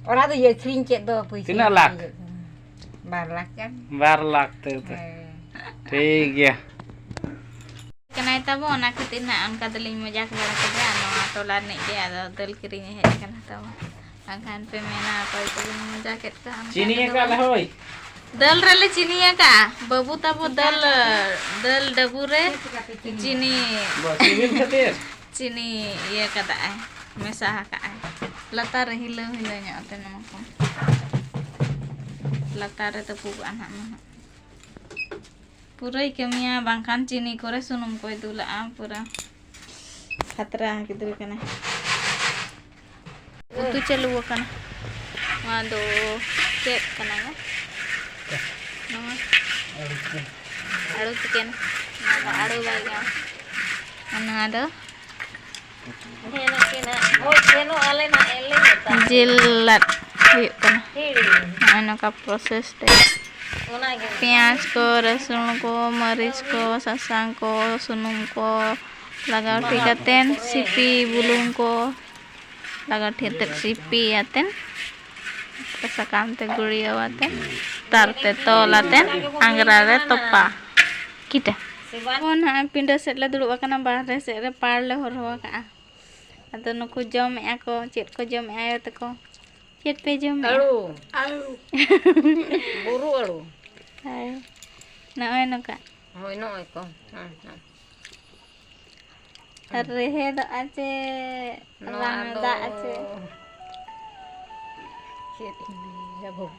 ᱚᱱᱟ ᱫᱚ ᱟᱹᱠᱷᱨᱤᱧ ᱠᱮᱫ ᱫᱚ ᱯᱩᱭᱥᱟᱹ ᱛᱤᱱᱟᱹᱜ ᱞᱟᱠᱷ? ᱤᱭᱟᱹ ᱠᱟᱱᱟ᱾ ᱵᱟᱨ ᱞᱟᱠᱷ ᱜᱟᱱ᱾ ᱵᱟᱨ ᱞᱟᱠᱷ ᱛᱮ, ᱛᱮ᱾ ᱦᱮᱸ᱾ ᱴᱷᱤᱠ ᱜᱮᱭᱟ᱾ ᱠᱟᱱᱟᱭ ᱛᱟᱵᱚ, ᱚᱱᱟ ᱠᱷᱟᱹᱛᱤᱨ ᱱᱟᱜ ᱚᱱᱠᱟ ᱫᱚᱞᱤᱧ ᱢᱚᱡᱟᱠ ᱵᱟᱲᱟ ᱠᱮᱫᱟ᱾ ᱱᱚᱣᱟ ᱴᱚᱞᱟ ᱨᱤᱱᱤᱡ ᱜᱮ ᱟᱫᱚ ᱫᱟᱹᱞ ᱠᱤᱨᱤᱧ ᱮ ᱦᱮᱡ ᱟᱠᱟᱱᱟ ᱛᱟᱵᱚ᱾ ᱵᱟᱝᱠᱷᱟᱱ ᱯᱮ ᱢᱮᱱᱟ ᱚᱠᱚᱭ ᱠᱚᱵᱤᱱ ᱢᱚᱡᱟᱠᱮᱫ ᱠᱚᱣᱟ, ᱚᱱᱠᱟ ᱪᱤᱱᱤ ᱠᱚᱫᱚ ᱟᱠᱟᱫ ᱵᱟᱝ᱾ ᱞᱮ ᱦᱳᱭ᱾ ᱫᱟᱹᱞ ᱨᱮᱞᱮ ᱪᱤᱱᱤ ᱟᱠᱟᱜᱼᱟ ᱵᱟᱹᱵᱩ ᱛᱟᱵᱚ, ᱫᱟᱹᱞ, ᱫᱟᱹᱞ ᱰᱟᱹᱵᱩ ᱨᱮ ᱪᱤᱱᱤ, ᱵᱟ, ᱥᱤᱵᱤᱞ ᱠᱷᱟᱹᱛᱤᱨ᱾ ᱪᱤᱱᱤ ᱤᱭᱟᱹ ᱠᱟᱫᱟᱭ, ᱢᱮᱥᱟ ᱟᱠᱟᱫᱟᱭ᱾ ᱞᱟᱛᱟᱨ ᱨᱮ ᱦᱤᱞᱟᱹᱣ ᱦᱤᱞᱟᱹᱣ ᱧᱚᱜ ᱛᱮ ᱱᱚᱣᱟ ᱠᱚ ᱞᱟᱛᱟᱨ ᱨᱮ ᱛᱟᱹᱯᱩᱜᱚᱜᱼᱟ ᱱᱟᱦᱟᱜ ᱱᱟᱦᱟᱜ᱾ ᱯᱩᱨᱟᱹᱭ ᱠᱟᱹᱢᱤᱭᱟ, ᱵᱟᱝᱠᱷᱟᱱ ᱪᱤᱱᱤ ᱠᱚᱨᱮ ᱥᱩᱱᱩᱢ ᱠᱚᱭ ᱫᱩᱞᱟᱜᱼᱟ᱾ ᱯᱩᱨᱟᱹ ᱠᱷᱟᱛᱨᱟ ᱜᱤᱫᱽᱨᱟᱹ ᱠᱟᱱᱟᱭ᱾ ᱩᱛᱩ ᱪᱟᱹᱞᱩ ᱟᱠᱟᱱᱟ᱾ ᱱᱚᱣᱟ ᱫᱚ ᱪᱮᱫ ᱠᱟᱱᱟ ᱭᱟ? ᱱᱚᱣᱟ ᱟᱹᱲᱩ ᱛᱤᱠᱤ᱾ ᱱᱚᱣᱟ ᱫᱚ ᱟᱹᱲᱩ ᱵᱟᱭᱜᱟᱱ᱾ ᱟᱨ ᱱᱚᱣᱟ ᱫᱚ ᱡᱤᱞ ᱞᱟᱫ ᱦᱩᱭᱩᱜ ᱠᱟᱱᱟ᱾ ᱱᱚᱜᱼᱚᱭ ᱱᱚᱝᱠᱟ process ᱛᱮ ᱯᱮᱸᱭᱟᱡᱽ ᱠᱚ, ᱨᱟᱹᱥᱩᱱ ᱠᱚ, ᱢᱟᱹᱨᱤᱪ ᱠᱚ, ᱥᱟᱥᱟᱝ ᱠᱚ, ᱥᱩᱱᱩᱢ ᱠᱚ ᱞᱟᱜᱟᱣ ᱴᱷᱤᱠ ᱠᱟᱛᱮᱱ, ᱥᱤᱯᱤ ᱵᱩᱞᱩᱝ ᱠᱚ ᱞᱟᱜᱟᱣ ᱴᱷᱤᱠ ᱠᱟᱛᱮᱫ, ᱥᱤᱯᱤ ᱟᱛᱮᱱ, ᱥᱟᱠᱟᱢ ᱛᱮ ᱜᱩᱲᱭᱟᱹᱣ ᱟᱛᱮᱱ, ᱛᱟᱨ ᱛᱮ ᱛᱚᱞ ᱟᱛᱮᱱ, ᱟᱝᱜᱽᱨᱟ ᱨᱮ ᱛᱚᱯᱟ ᱠᱤᱴᱟ᱾ ᱟᱵᱚ ᱱᱟᱦᱟᱜ ᱯᱤᱸᱰᱟᱹ ᱥᱮᱫ ᱞᱮ ᱫᱩᱲᱩᱵ ᱟᱠᱟᱱᱟ, ᱵᱟᱦᱨᱮ ᱥᱮᱫ ᱨᱮ ᱯᱟᱲ ᱞᱮ ᱦᱚᱨᱦᱚ ᱟᱠᱟᱜᱼᱟ᱾ ᱟᱫᱚ ᱱᱩᱠᱩ ᱡᱚᱢᱮᱜᱼᱟ ᱠᱚ᱾ ᱪᱮᱫ ᱠᱚ ᱡᱚᱢᱮᱜᱼᱟ ᱟᱭᱳ ᱛᱟᱠᱚ? ᱪᱮᱫ ᱯᱮ ᱡᱚᱢᱮᱜᱼᱟ? ᱟᱹᱲᱩ᱾ ᱟᱹᱲᱩ᱾ ᱵᱩᱨᱩ ᱟᱹᱲᱩ᱾ ᱦᱳᱭ᱾ ᱱᱚᱜᱼᱚᱭ ᱱᱚᱝᱠᱟ᱾ ᱦᱳᱭ, ᱱᱚᱜᱼᱚᱭ ᱠᱚ᱾ ᱦᱮᱸ, ᱦᱮᱸ᱾ ᱟᱨ ᱨᱮᱦᱮᱫᱚᱜᱼᱟ ᱪᱮ ᱱᱚᱣᱟ ᱵᱟᱝ ᱫᱚ ᱫᱟᱜ ᱪᱮ? ᱪᱮᱫ ᱤᱧ ᱞᱟᱹᱭᱟ ᱵᱟᱹᱵᱩ?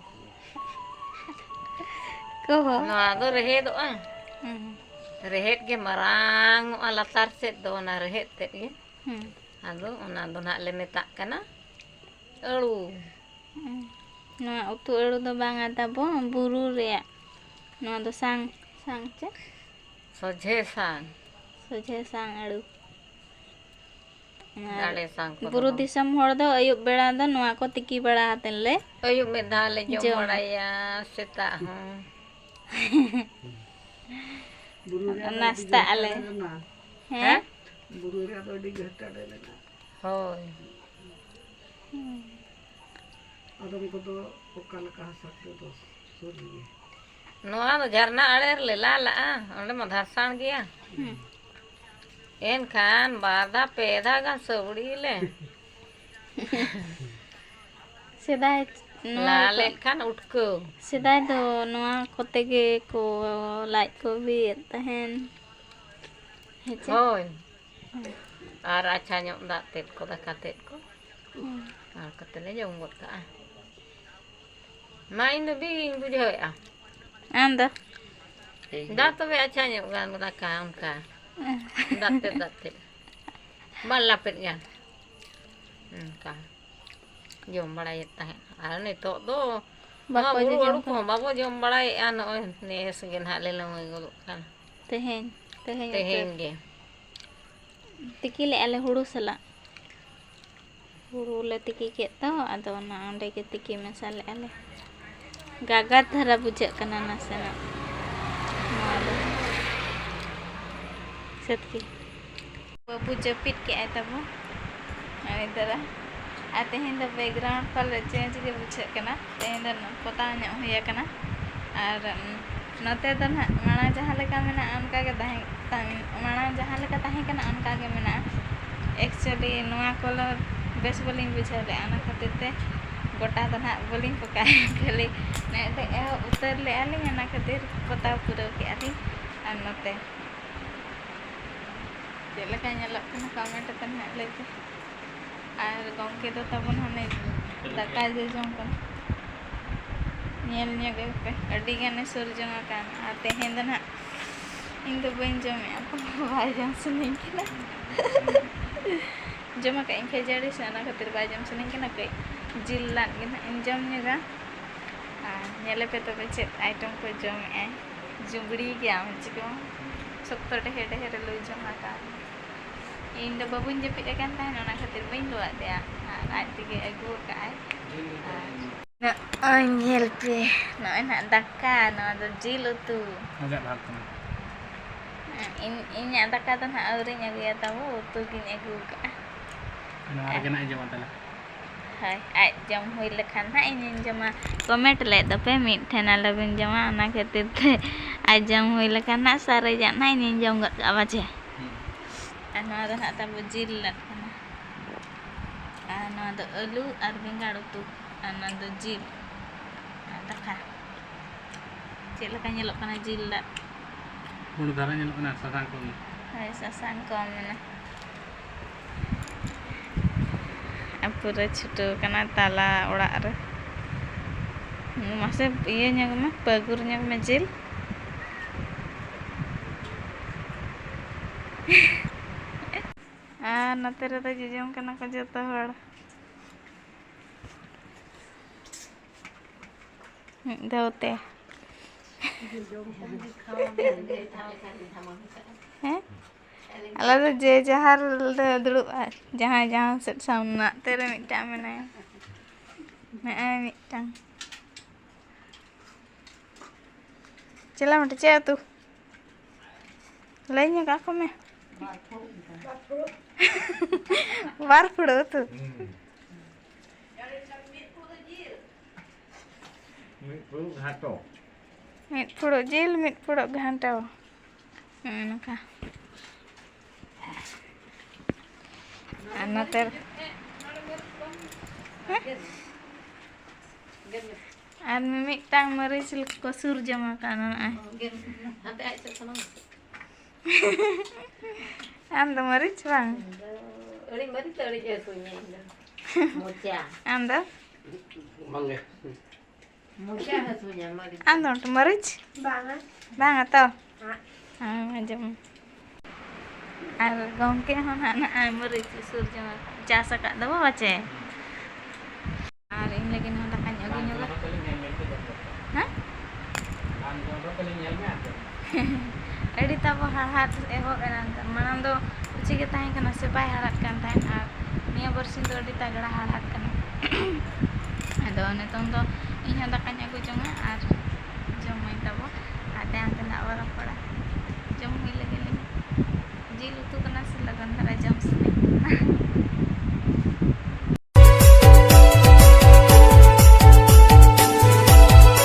ᱠᱚᱦᱚ᱾ ᱱᱚᱣᱟ ᱫᱚ ᱨᱮᱦᱮᱫᱚᱜᱼᱟ᱾ ᱦᱩᱸ᱾ ᱨᱮᱦᱮᱫ ᱜᱮ ᱢᱟᱨᱟᱝ ᱚᱜᱼᱟ ᱞᱟᱛᱟᱨ ᱥᱮᱫ ᱫᱚ, ᱚᱱᱟ ᱨᱮᱦᱮᱫ ᱛᱮᱫ ᱜᱮ᱾ ᱦᱩᱸ᱾ ᱟᱫᱚ ᱚᱱᱟ ᱫᱚ ᱱᱟᱜ ᱞᱮ ᱢᱮᱛᱟᱜ ᱠᱟᱱᱟ ᱟᱹᱲᱩ᱾ ᱦᱩᱸ᱾ ᱱᱚᱣᱟ ᱩᱛᱩ ᱟᱹᱲᱩ ᱫᱚ ᱵᱟᱝᱟ ᱛᱟᱵᱚ, ᱵᱩᱨᱩ ᱨᱮᱭᱟᱜ᱾ ᱱᱚᱣᱟ ᱫᱚ ᱥᱟᱝ, ᱥᱟᱝ ᱪᱮ? ᱥᱚᱡᱷᱮ ᱥᱟᱝ᱾ ᱥᱚᱡᱷᱮ ᱥᱟᱝ ᱟᱹᱲᱩ᱾ ᱟᱨ ᱫᱟᱲᱮ ᱥᱟᱝ ᱠᱚᱫᱚ ᱵᱩᱨᱩ ᱵᱟᱝ᱾ ᱫᱤᱥᱚᱢ ᱦᱚᱲ ᱫᱚ ᱟᱹᱭᱩᱵ ᱵᱮᱲᱟ ᱫᱚ ᱱᱚᱣᱟ ᱠᱚ ᱛᱤᱠᱤ ᱵᱟᱲᱟ ᱠᱟᱛᱮᱫ ᱞᱮ ᱟᱹᱭᱩᱵ ᱢᱤᱫ ᱫᱷᱟᱣ ᱞᱮ ᱡᱚᱢ ᱡᱚᱢᱟ᱾ ᱵᱟᱲᱟᱭᱟ, ᱥᱮᱛᱟᱜ ᱦᱚᱸ᱾ ᱵᱩᱨᱩ ᱨᱮᱭᱟᱜ ᱫᱚ ᱟᱹᱰᱤ ᱱᱟᱥᱛᱟᱜ ᱟᱞᱮ᱾ ᱜᱟᱹᱦᱤᱨ ᱞᱮᱱᱟ᱾ ᱦᱮᱸ? ᱦᱮᱸ? ᱵᱩᱨᱩ ᱨᱮᱭᱟᱜ ᱫᱚ ᱟᱹᱰᱤ ᱜᱟᱹᱦᱤᱨ ᱞᱮᱱᱟ᱾ ᱦᱳᱭ᱾ ᱦᱩᱸ᱾ ᱟᱫᱚᱢ ᱠᱚᱫᱚ ᱚᱠᱟ ᱞᱮᱠᱟ ᱦᱟᱥᱟ ᱠᱚᱨᱮ ᱫᱚ ᱥᱩᱨ ᱜᱮᱭᱟ? ᱱᱚᱣᱟ ᱫᱚ ᱡᱷᱟᱨᱱᱟ ᱟᱲᱮ ᱨᱮᱞᱮ ᱞᱟ ᱞᱟᱜᱼᱟ, ᱚᱸᱰᱮ ᱢᱟ ᱫᱷᱟᱨᱥᱟᱝ ᱜᱮᱭᱟ᱾ ᱦᱩᱸ᱾ ᱮᱱᱠᱷᱟᱱ ᱵᱟᱨ ᱫᱷᱟᱣ ᱯᱮ ᱫᱷᱟᱣ ᱜᱟᱱ ᱥᱟᱹᱣᱲᱤ ᱞᱮ ᱥᱮᱫᱟᱭ ᱱᱚᱣᱟ ᱞᱟ ᱠᱚ, ᱞᱮᱫ ᱠᱷᱟᱱ ᱩᱴᱠᱟᱹᱣ᱾ ᱥᱮᱫᱟᱭ ᱫᱚ ᱱᱚᱣᱟ ᱠᱚᱛᱮ ᱜᱮ ᱠᱚ ᱞᱟᱡ ᱠᱚ ᱵᱤᱭᱮᱫ ᱛᱟᱦᱮᱱ᱾ ᱦᱮᱸ ᱪᱮ? ᱦᱳᱭ᱾ ᱟᱨ ᱟᱪᱪᱷᱟ ᱧᱚᱜ ᱫᱟᱜ ᱛᱮᱫ ᱠᱚ, ᱫᱟᱠᱟ ᱛᱮᱫ ᱠᱚ᱾ ᱦᱩᱸ᱾ ᱟᱨ ᱠᱟᱛᱮ ᱞᱮ ᱡᱚᱢ ᱜᱚᱫ ᱠᱟᱜᱼᱟ᱾ ᱢᱟ, ᱤᱧ ᱫᱚ ᱵᱤᱧ ᱵᱩᱡᱷᱟᱹᱣᱮᱫᱼᱟ᱾ ᱟᱢ ᱫᱚ? ᱫᱟ ᱛᱚᱵᱮ ᱟᱪᱪᱷᱟ ᱧᱚᱜ ᱜᱟᱱ ᱫᱟᱠᱟ ᱚᱱᱠᱟ᱾ ᱫᱟᱜ ᱛᱮᱫ, ᱫᱟᱜ ᱛᱮᱫ᱾ ᱵᱟᱨ ᱞᱟᱯᱮᱫ ᱜᱟᱱ᱾ ᱚᱱᱠᱟ᱾ ᱡᱚᱢ ᱵᱟᱲᱟᱭᱮᱫ ᱛᱟᱦᱮᱸᱫ᱾ ᱟᱨ ᱱᱤᱛᱚᱜ ᱫᱚ ᱱᱚᱣᱟ ᱵᱟᱠᱚ ᱵᱩᱨᱩ ᱡᱚᱡᱚᱢ ᱟᱹᱲᱩ ᱠᱚᱦᱚᱸ ᱠᱟᱱᱟ᱾ ᱵᱟᱵᱚ ᱡᱚᱢ ᱵᱟᱲᱟᱭᱮᱫᱼᱟ᱾ ᱱᱚᱜᱼᱚᱭ ᱱᱮᱥ ᱜᱮ ᱱᱟᱦᱟᱜ ᱞᱮ ᱱᱟᱹᱢᱟᱹᱭ ᱜᱚᱫᱚᱜ ᱠᱟᱱᱟ᱾ ᱛᱮᱦᱮᱧ, ᱛᱮᱦᱮᱧ ᱛᱮᱦᱮᱧ ᱩᱛᱟᱹᱨ᱾ ᱜᱮ᱾ ᱛᱤᱠᱤ ᱞᱮᱫᱼᱟ ᱞᱮ ᱦᱩᱲᱩ ᱥᱟᱞᱟᱜ᱾ ᱦᱩᱲᱩ ᱞᱮ ᱛᱤᱠᱤ ᱠᱮᱫ ᱫᱚ, ᱟᱫᱚ ᱚᱱᱟ ᱚᱸᱰᱮ ᱜᱮ ᱛᱤᱠᱤ ᱢᱮᱥᱟ ᱞᱮᱫᱼᱟ ᱞᱮ᱾ ᱜᱟᱜᱟᱨ ᱫᱷᱟᱨᱟ ᱵᱩᱡᱷᱟᱹᱜ ᱠᱟᱱᱟ ᱱᱟᱥᱮᱱᱟᱜ ᱱᱚᱣᱟ ᱫᱚ᱾ ᱥᱟᱹᱛ ᱜᱮ᱾ ᱵᱟᱹᱵᱩ ᱡᱟᱹᱯᱤᱫ ᱠᱮᱜᱼᱟᱭ ᱛᱟᱵᱚ᱾ ᱱᱚᱜᱼᱚᱭ ᱫᱟᱫᱟ᱾ ᱟᱨ ᱛᱮᱦᱮᱧ ᱫᱚ background ᱯᱟᱞᱮ change ᱜᱮ ᱵᱩᱡᱷᱟᱹᱜ ᱠᱟᱱᱟ᱾ ᱛᱮᱦᱮᱧ ᱫᱚ ᱯᱚᱛᱟᱣ ᱧᱚᱜ ᱦᱩᱭ ᱟᱠᱟᱱᱟ᱾ ᱟᱨ, ᱩᱢ, ᱱᱚᱛᱮ ᱫᱚ ᱱᱟᱦᱟᱜ ᱢᱟᱲᱟᱝ ᱡᱟᱦᱟᱸ ᱞᱮᱠᱟ ᱢᱮᱱᱟᱜᱼᱟ, ᱚᱱᱠᱟ ᱜᱮ ᱛᱟᱦᱮᱸ, ᱛᱟᱦᱮᱸ, ᱢᱟᱲᱟᱝ ᱡᱟᱦᱟᱸ ᱞᱮᱠᱟ ᱛᱟᱦᱮᱸ ᱠᱟᱱᱟ, ᱚᱱᱠᱟ ᱜᱮ ᱢᱮᱱᱟᱜᱼᱟ᱾ Actually, ᱱᱚᱣᱟ colour ᱵᱮᱥ ᱵᱟᱹᱞᱤᱧ ᱵᱩᱡᱷᱟᱹᱣ ᱞᱮᱫᱼᱟ, ᱚᱱᱟ ᱠᱷᱟᱹᱛᱤᱨ ᱛᱮ ᱜᱚᱴᱟ ᱫᱚ ᱱᱟᱦᱟᱜ ᱵᱟᱹᱞᱤᱧ ᱯᱚᱠᱟᱭᱟ᱾ ᱠᱷᱟᱹᱞᱤ ᱱᱮᱜᱼᱮ ᱮᱦᱚᱵ ᱩᱛᱟᱹᱨ ᱞᱮᱫᱼᱟ ᱞᱤᱧ, ᱚᱱᱟ ᱠᱷᱟᱹᱛᱤᱨ ᱯᱚᱛᱟᱣ ᱯᱩᱨᱟᱹᱣ ᱠᱮᱫᱼᱟ ᱞᱤᱧ᱾ ᱟᱨ ᱱᱚᱛᱮ ᱪᱮᱫ ᱞᱮᱠᱟ ᱧᱮᱞᱚᱜ ᱠᱟᱱᱟ, comment ᱛᱮ ᱱᱟᱦᱟᱜ ᱞᱟᱹᱭ ᱯᱮ᱾ ᱟᱨ ᱜᱚᱢᱠᱮ ᱫᱚ ᱛᱟᱵᱚᱱ ᱦᱟᱱᱮ ᱫᱟᱠᱟᱭ ᱡᱚᱡᱚᱢ ᱠᱟᱱᱟ᱾ ᱧᱮᱞ ᱧᱚᱜᱮ ᱯᱮ, ᱟᱹᱰᱤ ᱜᱟᱱᱮ ᱥᱩᱨ ᱡᱚᱝ ᱟᱠᱟᱱ᱾ ᱟᱨ ᱛᱮᱦᱮᱧ ᱫᱚ ᱱᱟᱦᱟᱜ ᱤᱧ ᱫᱚ ᱵᱟᱹᱧ ᱡᱚᱢᱮᱜᱼᱟ, ᱛᱚ ᱵᱟᱭ ᱡᱚᱢ ᱥᱟᱱᱟᱧ ᱠᱟᱱᱟ᱾ ᱡᱚᱢ ᱟᱠᱟᱫ ᱟᱹᱧ ᱠᱷᱟᱹᱡᱟᱹᱲᱤ ᱥᱮ, ᱚᱱᱟ ᱠᱷᱟᱹᱛᱤᱨ ᱵᱟᱭ ᱡᱚᱢ ᱥᱟᱱᱟᱧ ᱠᱟᱱᱟ᱾ ᱠᱟᱹᱡ ᱡᱤᱞ ᱞᱟᱫ ᱜᱮ ᱱᱟᱦᱟᱜ ᱤᱧ ᱡᱚᱢ ᱧᱚᱜᱟ᱾ ᱟᱨ ᱧᱮᱞᱮ ᱯᱮ ᱛᱚᱵᱮ ᱪᱮᱫ item ᱠᱚ ᱡᱚᱢᱮᱜᱼᱟᱭ᱾ ᱡᱩᱵᱽᱲᱤ ᱜᱮᱭᱟᱢ ᱪᱤᱠᱟᱹ? ᱥᱚᱠᱛᱚ ᱰᱷᱮᱨ ᱰᱷᱮᱨ ᱞᱩ ᱡᱚᱢ ᱟᱠᱟᱫ᱾ ᱤᱧ ᱫᱚ ᱵᱟᱹᱵᱩᱧ ᱡᱟᱹᱯᱤᱫ ᱟᱠᱟᱱ ᱛᱟᱦᱮᱱ, ᱚᱱᱟ ᱠᱷᱟᱹᱛᱤᱨ ᱵᱟᱹᱧ ᱞᱩ ᱟᱫᱮᱭᱟ᱾ ᱟᱨ ᱟᱡ ᱛᱮᱜᱮ ᱟᱹᱜᱩ ᱟᱠᱟᱫᱼᱟᱭ᱾ ᱟᱨ ᱱᱚᱜᱼᱚᱭ ᱧᱮᱞ ᱯᱮ, ᱱᱚᱜᱼᱚᱭ ᱱᱟᱦᱟᱜ ᱫᱟᱠᱟ, ᱱᱚᱣᱟ ᱫᱚ ᱡᱤᱞ ᱩᱛᱩ᱾ ᱟᱡᱟᱜ ᱵᱷᱟᱜᱽ ᱠᱟᱱᱟ᱾ ᱤᱧ, ᱤᱧᱟᱹᱜ ᱫᱟᱠᱟ ᱫᱚ ᱱᱟᱦᱟᱜ ᱟᱹᱣᱨᱤᱧ ᱟᱹᱜᱩᱭᱟ, ᱛᱟᱵᱚ ᱩᱛᱩ ᱜᱤᱧ ᱟᱹᱜᱩ ᱟᱠᱟᱫᱼᱟ᱾ ᱱᱚᱣᱟ ᱨᱮᱜᱮ ᱱᱟᱦᱟᱜ ᱡᱚᱢᱟ ᱛᱟᱦᱞᱮ᱾ ᱦᱳᱭ, ᱟᱡ ᱡᱚᱢ ᱦᱩᱭ ᱞᱮᱠᱷᱟᱱ ᱱᱟᱦᱟᱜ ᱤᱧᱤᱧ ᱡᱚᱢᱟ᱾ Comment ᱞᱮᱫ ᱫᱚᱯᱮ ᱢᱤᱫ ᱴᱷᱮᱱ ᱟᱞᱚᱵᱤᱱ ᱡᱚᱢᱟ, ᱚᱱᱟ ᱠᱷᱟᱹᱛᱤᱨ ᱛᱮ ᱟᱡ ᱡᱚᱢ ᱦᱩᱭ ᱞᱮᱠᱷᱟᱱ ᱱᱟᱦᱟᱜ ᱥᱟᱨᱮᱡᱟᱜ ᱱᱟᱦᱟᱜ ᱤᱧᱤᱧ ᱡᱚᱢ ᱜᱚᱫ ᱠᱟᱜᱼᱟ, ᱵᱟᱪᱮ? ᱦᱩᱸ᱾ ᱟᱨ ᱱᱚᱣᱟ ᱫᱚ ᱱᱟᱦᱟᱜ ᱛᱟᱵᱚ ᱡᱤᱞ ᱞᱟᱫ ᱠᱟᱱᱟ᱾ ᱟᱨ ᱱᱚᱣᱟ ᱫᱚ ᱟᱹᱞᱩ ᱟᱨ ᱵᱮᱸᱜᱟᱲ ᱩᱛᱩ᱾ ᱟᱨ ᱱᱚᱣᱟ ᱫᱚ ᱡᱤᱞ ᱟᱨ ᱫᱟᱠᱟ᱾ ᱪᱮᱫ ᱞᱮᱠᱟ ᱧᱮᱞᱚᱜ ᱠᱟᱱᱟ ᱡᱤᱞ ᱞᱟᱫ? ᱯᱩᱸᱰ ᱫᱷᱟᱨᱟ ᱧᱮᱞᱚᱜ ᱠᱟᱱᱟ, ᱥᱟᱥᱟᱝ ᱠᱚ ᱢᱮᱱᱟᱜᱼᱟ᱾ ᱦᱳᱭ, ᱥᱟᱥᱟᱝ ᱠᱚ ᱢᱮᱱᱟᱜᱼᱟ᱾ ᱟᱨ ᱯᱩᱨᱟᱹ ᱪᱷᱩᱴᱟᱹᱣ ᱠᱟᱱᱟ ᱛᱟᱞᱟ ᱚᱲᱟᱜ ᱨᱮ᱾ ᱢᱟᱥᱮ ᱤᱭᱟᱹ ᱧᱚᱜᱽ ᱢᱮ, ᱯᱟᱹᱜᱩᱨ ᱧᱚᱜᱽ ᱢᱮ ᱡᱤᱞ᱾ ᱟᱨ ᱱᱚᱛᱮ ᱨᱮᱫᱚ ᱡᱚᱡᱚᱢ ᱠᱟᱱᱟ ᱠᱚ ᱡᱚᱛᱚ ᱦᱚᱲ᱾ ᱢᱤᱫ ᱫᱷᱟᱣ ᱛᱮ᱾ ᱦᱮᱸ? ᱟᱞᱮ ᱫᱚ ᱡᱮ ᱡᱟᱦᱟᱸ ᱨᱮᱞᱮ ᱫᱩᱲᱩᱵᱼᱟ, ᱡᱟᱦᱟᱸᱭ ᱡᱟᱦᱟᱸ ᱥᱮᱫ ᱥᱟᱢᱱᱟ ᱛᱮ ᱨᱮ ᱢᱤᱫᱴᱟᱝ ᱢᱮᱱᱟᱭᱟ᱾ ᱱᱚᱜᱼᱚᱭ ᱢᱤᱫᱴᱟᱝ᱾ ᱪᱮᱞᱟ ᱢᱟᱴᱤ, ᱪᱮᱫ ᱩᱛᱩ? ᱞᱟᱹᱭ ᱧᱚᱜ ᱟᱠᱚ ᱢᱮ᱾ ᱵᱟᱨ ᱯᱷᱩᱲᱩᱜ ᱩᱛᱩ᱾ ᱢᱤᱫ ᱯᱷᱩᱲᱩᱜ ᱜᱷᱟᱴᱚ᱾ ᱢᱤᱫ ᱯᱷᱩᱲᱩᱜ ᱡᱤᱞ, ᱢᱤᱫ ᱯᱷᱩᱲᱩᱜ ᱜᱷᱟᱱᱴᱟ᱾ ᱱᱚᱜᱼᱚ ᱱᱚᱝᱠᱟ᱾ ᱟᱨ ᱱᱚᱛᱮ ᱨᱮ-, ᱦᱮᱸ? ᱟᱨ ᱢᱤᱢᱤᱫᱴᱟᱝ ᱢᱟᱹᱨᱤᱪ ᱠᱚ ᱥᱩᱨ ᱡᱚᱢ ᱟᱠᱟᱫᱼᱟ ᱱᱚᱜᱼᱚᱭ᱾ ᱦᱟᱱᱛᱮ ᱟᱡ ᱥᱮᱫ ᱠᱷᱚᱱ᱾ ᱟᱢ ᱫᱚ ᱢᱟᱹᱨᱤᱪ ᱵᱟᱝ? ᱤᱧ ᱫᱚ ᱟᱹᱲᱤ ᱢᱟᱹᱨᱤᱪ ᱫᱚ ᱟᱹᱲᱤ ᱜᱮ ᱦᱟᱹᱥᱩᱧᱟ ᱤᱧ ᱫᱚ᱾ ᱢᱚᱪᱟ᱾ ᱟᱢ ᱫᱚ? ᱵᱟᱝᱜᱮ᱾ ᱢᱚᱪᱟ ᱦᱟᱹᱥᱩᱧᱟ ᱢᱟᱹᱨᱤᱪ᱾ ᱟᱢ ᱫᱚ ᱢᱟᱹᱨᱤᱪ? ᱵᱟᱝᱟ᱾ ᱵᱟᱝᱟ ᱛᱚ? ᱦᱮᱸ᱾ ᱦᱮᱸ, ᱟᱸᱡᱚᱢ᱾ ᱟᱨ ᱜᱚᱢᱠᱮ ᱦᱚᱸ ᱱᱟᱦᱟᱜ ᱱᱚᱜᱼᱚᱭ ᱢᱟᱹᱨᱤᱪ ᱥᱩᱨ ᱡᱚᱢᱟ ᱪᱟᱥ ᱟᱠᱟᱫ ᱫᱚ ᱵᱟᱵᱟ ᱪᱮ? ᱟᱨ ᱤᱧ ᱞᱟᱹᱜᱤᱫ ᱦᱚᱸ ᱫᱟᱠᱟᱧ ᱟᱹᱜᱩ ᱧᱚᱜᱟ᱾ ᱦᱮᱸ? ᱟᱹᱰᱤ ᱛᱟᱵᱚ ᱦᱟᱲᱦᱟᱫ ᱮᱦᱚᱵ ᱮᱱᱟ᱾ ᱢᱟᱲᱟᱝ ᱫᱚ ᱠᱩᱪᱤ ᱜᱮ ᱛᱟᱦᱮᱸ ᱠᱟᱱᱟ ᱥᱮ ᱵᱟᱭ ᱦᱟᱲᱦᱟᱫ ᱠᱟᱱ ᱛᱟᱦᱮᱸᱫ, ᱟᱨ ᱱᱤᱭᱟᱹ ᱵᱟᱨᱥᱤᱧ ᱫᱚ ᱟᱹᱰᱤ ᱛᱟᱜᱲᱟ ᱦᱟᱲᱦᱟᱫ ᱠᱟᱱᱟ᱾ ᱟᱫᱚ ᱱᱤᱛᱚᱝ ᱫᱚ ᱤᱧ ᱦᱚᱸ ᱫᱟᱠᱟᱧ ᱟᱹᱜᱩ ᱡᱚᱝᱟ ᱟᱨ ᱡᱚᱢᱟᱹᱧ ᱛᱟᱵᱚ᱾ ᱟᱨ ᱛᱟᱭᱚᱢ ᱛᱮ ᱱᱟᱜ ᱵᱚ ᱨᱚᱯᱚᱲᱟ᱾ ᱡᱚᱢ ᱦᱩᱭ ᱞᱮᱜᱮ ᱞᱤᱧ᱾ ᱡᱤᱞ ᱩᱛᱩ ᱠᱟᱱᱟ ᱥᱮ, ᱞᱚᱜᱚᱱ ᱫᱷᱟᱨᱟ ᱡᱚᱢ ᱥᱟᱱᱟᱧ ᱠᱟᱱᱟ᱾